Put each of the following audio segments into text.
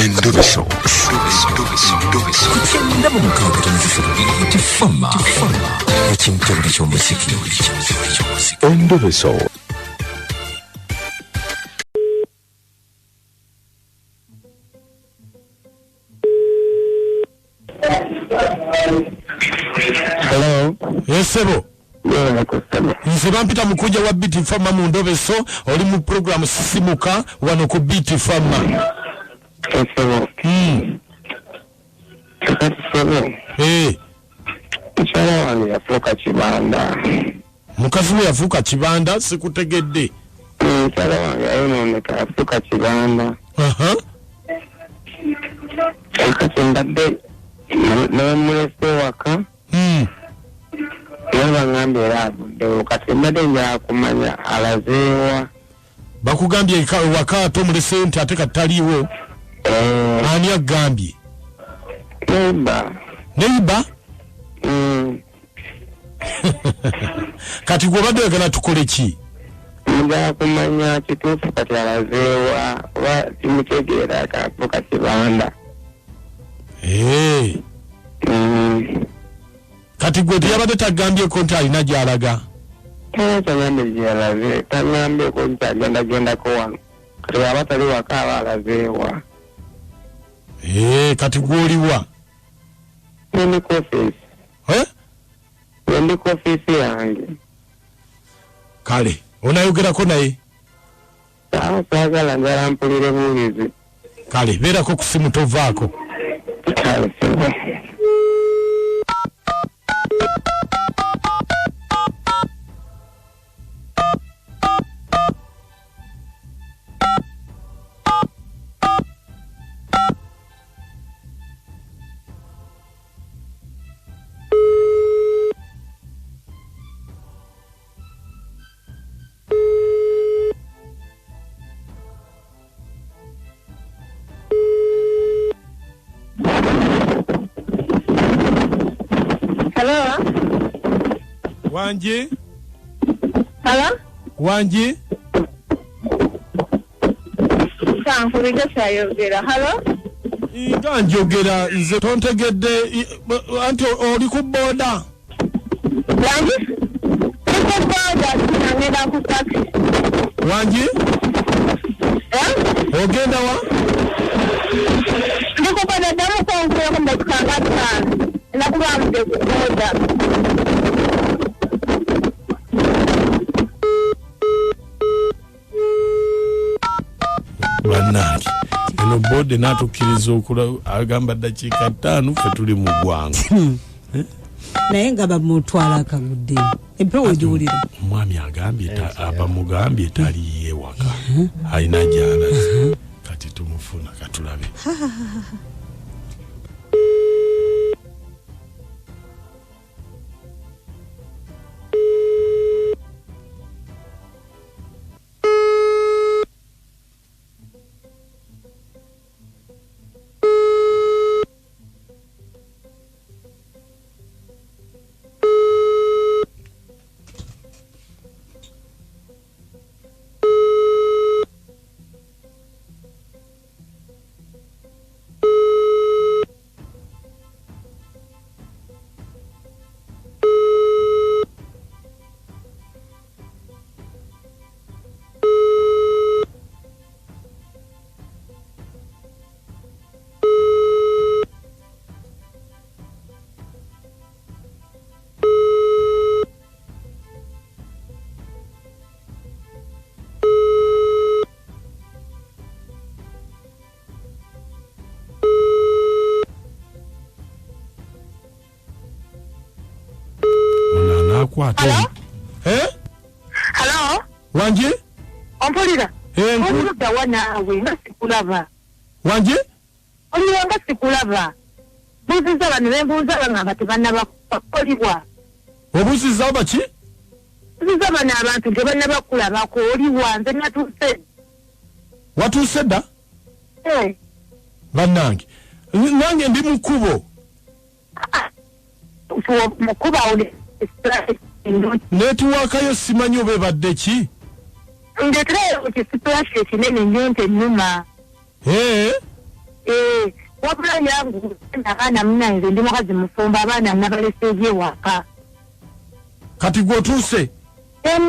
Endobeso. Ku 96.3 Beat Fama, ekintobole ky'omuziki. Endobeso. Hello. Esebo. Nze bampita mukunja wa Beat Fama mu Ndobeso, oli mu program Sisimuka wano ku Beat Fama. Esebo. Kakati sebo. Mukyala wange yafuuka kibanda. Mukazi we yafuuka kibanda, sikutegedde. Mukyala wange yayonooneka yafuuka kibanda. Kakati mbadde nemulese ewaka. Era bangambye era avuddewo, kati mbadde njagala kumanya alazeewa. Bakugambye ewaka ate omuleseeyo nti ate kati taliiwo. Ani agambye? Neighbor. Neighbor? Kati gwe obadde oyagala tukole ki? Njagala kumanya kituufu kati alazeewa oba simutegeera kafuuka kibanda. Kati gwe teyabadde tagambyeko nti alina gy'alaga? Tagambye gy'alaze, tagambyeko nti agenda gendako wano. Kati bw'aba tali waka aba alazeewa. Kati gw'oliwa? Ndi ku ofiisi. Ndi ku ofiisi yange. Kale, onayogerako naye? Awo saagala njagala mpulire buwulizi. Kale, beerako ku simu tovaako. Kale, sebo. Hello? Wangi? Hello? Wangi? Kankulije kyayogera. Hello? Nga njogera nze tontegedde, anti oli ku boda. Wangi? Ndi ku boda, ngenda ku taxi. Wangi? Ogenda wa? Ndi ku boda, ddamu konkuleko mu dakiika nga ttaano. Nakuba mudde ku boda. Bannange, eno boda enaatukkiriza okula, agamba ddakiika ttaano ffe tuli mu ggwanga. Naye nga bamutwala akagudde. Empewo ogiwulira. Omwami agambye abamugambye taliiyo ewaka. Alina gy'alaze. Kati tumufuna katulabe. Hello? Hello? Wangi? Ompulira? Nku- Oludda wa naawe nga sikulaba. Wangi? Olira nga sikulaba. Mbuuzizza bano be mbuuza bangamba tebannabakolibwa. Obuuzizza baki? Mbuuzizza bano abantu tebannabakulabako, oliwa nze natuuse. Watuuse dda? Bannange, nange ndi mu kkubo. Mu kkubo awo ne- Netiwaaka yo simanyi oba ebadde ki? Ndeeterayo ku kisipulashi ekinene nnyo nti ennuma. Wabula yangu abaana munange ndi mukazi mufumbo, abaana nabaleseeyo ewaka. Kati gwe otuuse?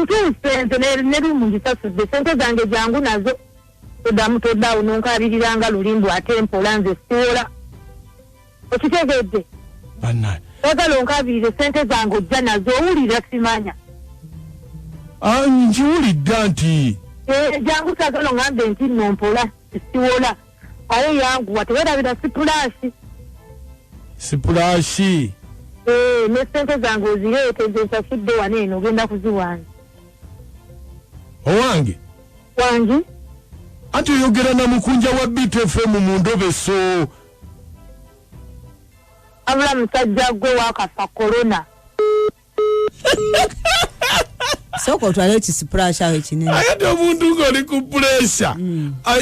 Ntuuse nze ne lumu ngisasudde, sente zange jangu nazo. Toddamu toddaawo nonkabiriranga lulimbu ate mpola nze siwola. Okitegedde? Bannaye. Oyagala onkabirire sente zange ojja nazo, owulira simanya. Nkiwulidde nti. Jangu sagala ongambe nti nno mpola siwola. Aye yanguwa tewerabira sipulaasi. Sipulaasi. Ne sente zange ozireete nze nsasudde wano eno ogenda kuziwanga. Owange? Wangi? Anti oyogera na mukunja wa BTFM mu ndobeso. Abula musajja gwe wakafa korona. Sooka otwale ekisipulaasi awo ekinene. Akati omuntu ng'oli ku puleesa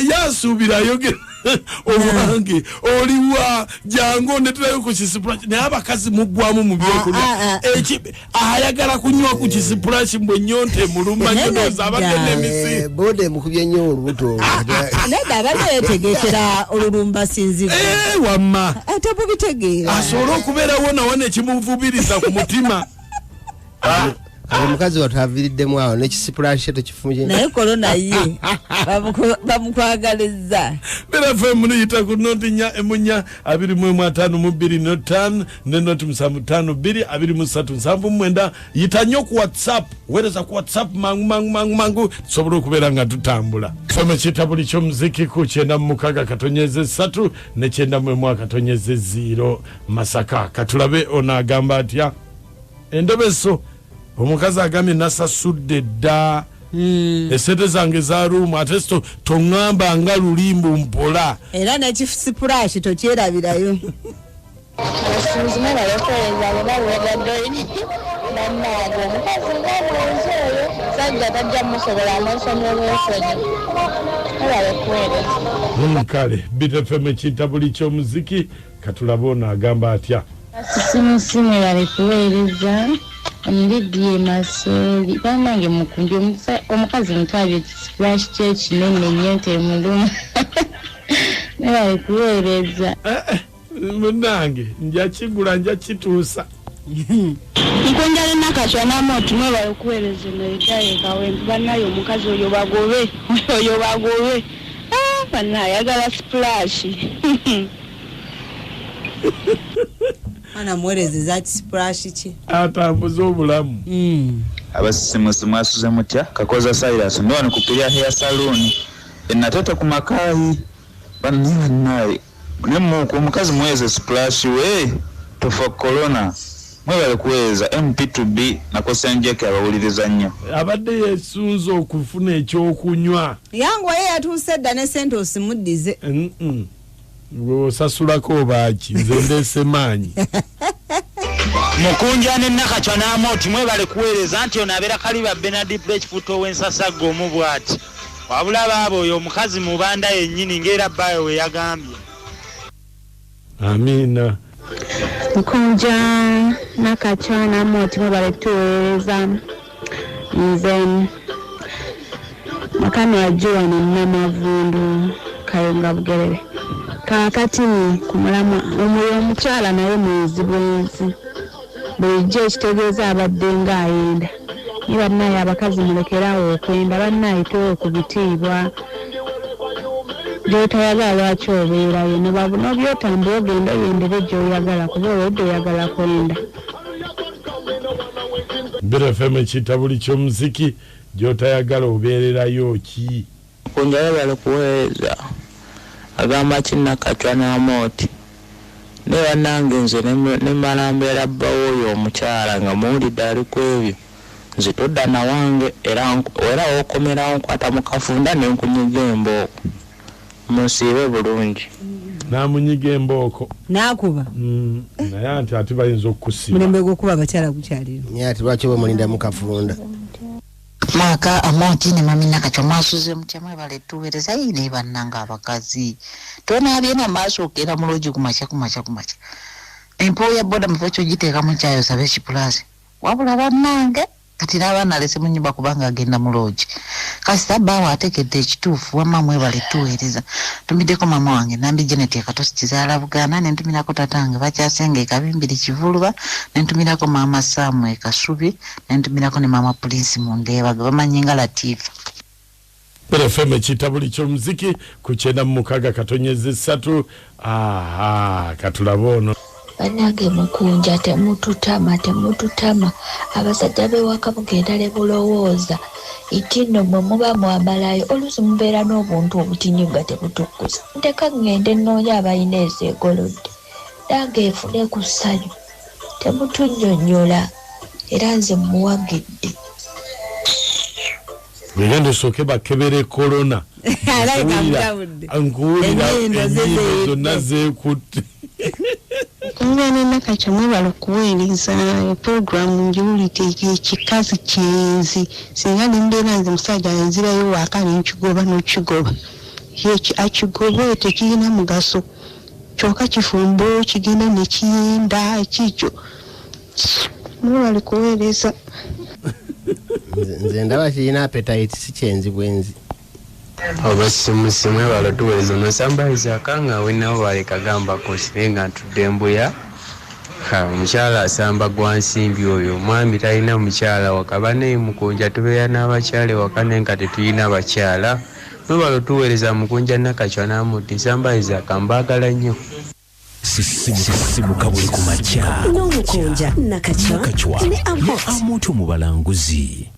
yasuubira ayogera owange oliwa jangu ondeterayo ku kisipulaasi, naye abakazi muggwamu mu byokulya. Ayagala kunywa ku kisipulaasi mbwe ennyonta emuluma nnyo, ndowooza abadde n'emisi. Boda emukubye nnyo olubuto. Nedda abadde yeetegekera olulumba sinzigo. Wamma. Ate mubitegeera. Asobole okubeerawo nawo nekimuvubiriza ku mutima. Omukazi wattu aviiriddemu awo n'ekisipulaasi tekifunye. Naye korona ye bamukwagalizza. Beera FM niyita ku noti 4 4 21 52 5 ne noti 7 5 2 23 79. Yita nnyo ku WhatsApp, weereza ku WhatsApp mangu mangu mangu mangu tusobole okubeera nga tutambula. FM kitabuli ky'omuziki ku 96.3 ne 91.0 Masaka. Katulabe ono agamba atya? Endobeso. Omukazi agambye nasasudde dda esente zange za ruumu ate toŋŋamba nga lulimbu mpola. Era n'ekisipulaasi tokyerabirayo. Abasinzi mwebale okuweereza abo baweerera bannange omukazi ng'omwenzi oyo sajja tajja musobola amwesonyiwe bwesonyi. Mwebale kuweereza. Kale BTFM ekintabuli ky'omuziki katulabe ono agamba atya? Sisimusi mwebale kuweereza. Lydia Masoli bannange mukunja omukazi mutwabye ekisipulaasi kye kinene nnyo nti emuluma. Mwebale kuweereza. Munnange nja kigula nja kituusa. Nkunja Nakachwa n'Amooti mwebale kuweereza eno egaye Kawempe bannaye omukazi oyo bagobe oyo bagobe. Bannaye ayagala sipulaasi. Mwana muweereze kisipulaasi ki? Atambuza obulamu. Abasisimusi mwasuze mutya? Kakoza Cyrus ndi wano ku Piria Hair Saloon enatete ku Makaayi. Bannaye ne omukazi muweereze sipulaasi we tofa korona. Mwebale kuweereza MP2B nakosenjeke abawuliriza nnyo. Abadde yeesunze okufuna ekyokunywa. Yangu ye yatuuse dda ne sente osimuddize. Osasulako obaaki nze ndeese maanyi. Mukunja ne Nakachwa n'Amooti mwebale kuweereza nti ono abeera Kaliba Bernard Blanchfoot ow'ensasagga omu bw'ati. Wabula baaba oyo omukazi mubanda yennyini ng'era bbaawe we yagambye. Amiina. Mukunja Nakachwa n'Amooti mwebale tuweereza. Nze Makano ajja wano Namavundu Kayunga Bugerere. Kaakati ku mulamwa omwoyo omukyala naye mwenzi bwenzi. Bulijjo ekitegeeza abadde ng'ayenda. Naye bannaye abakazi mulekerawo okwenda, bannaye tuwe ku bitiibwa. Gy'otayagala lwaki obeerayo? N'obyotambula ogenda oyendere gy'oyagala kuba olwedde oyagala kwenda. Beera FM ekitabuli ky'omuziki gy'otayagala obeererayo ki? Mukunja webale kuweereza. Agamba ki Nakachwa n'Amooti. Naye bannange nze ne mmala mbeera bba w'oyo omukyala nga muwulidde ali ku ebyo. Nze todda na wange era w'okomerawo nkwata mu kafunda ne nkunyiga embooko. Musiibe bulungi. N'amunyiga embooko. N'akuba. Naye anti ate bayinza okukusiba. Mulembe gw'okuba abakyala gukyaliro. Naye ate lwaki bamulinda mu kafunda? Maaka Amooti ne Mami Nakachwa mwasuze mutya? Mwebale tuweereza. Ayi naye bannange abakazi tonaabye n'amaaso okeera mu loogi kumakya kumakya kumakya. Empewo ya boda mu kifo ky'ogiteekamu kyayo osabe ekipulaasi. Wabula bannange kati n'abaana alese mu nnyumba kubanga agenda mu loogi. Kasita bbaawe ategedde ekituufu. Wamma mwebale tuweereza. Ntumiddeko maama wange Nambi Janet e Katosi Kizaala Buganda, ne ntumirako taata wange Bakyasenga e Kabimbiri Kivuluba, ne ntumirako maama Sam e Kasubi, ne ntumirako ne maama Prince mu Ndeeba gwe bamanyi nga Latifa. Beera FM ekitabuli ky'omuziki ku 96.3. Aha, katulabe ono. Banange mukunja temututama, temututama. Abasajja b'ewaka mugenda ne mulowooza nti nno mmwe muba mwamalayo, oluusi mubeera n'obuntu obutini nga tebutukkusa. Ndeka ŋŋende nnoonye abalina ezeegolodde nange nfune ku ssanyu. Temutunnyonnyola era nze mmuwagidde. Wegenda osooke bakebere korona. Alabika amutabudde. Nkuwulira Ennyindo ze ennyindo zeeyidde. zonna zeekutte. Mukunja ne Nakacwa mwebale okuweereza puroguramu ngiwulidde. Ekikazi kyenzi, singa nembeera nze musajja nzirayo waka nenkigoba nokigoba akigobe, tekirina mugaso, kyokka kifumbo kigenda nekiyenda kikyo. Mwebale kuweereza. Nze ndaba kirina appetite, si kyenzi bwenzi. Abasimusi mwebale tuweereza. Nosamba Isaka nga wenawo baleka gamba kosire nga ntudde mbuya. Ha, omukyala asamba gwa nsimbi, oyo omwami talina mukyala waka. Banaye mukunja tubeera n'abakyala ewaka naye nga tetulina bakyala. Mwebale otuweereza Mukunja, Nakacwa n'amuti Nsamba Isaka, mbaagala nnyo. Sisimuka buli ku makya n'omukunja Nakacwa Nakacwa ne Amot. Amoto mu balanguzi.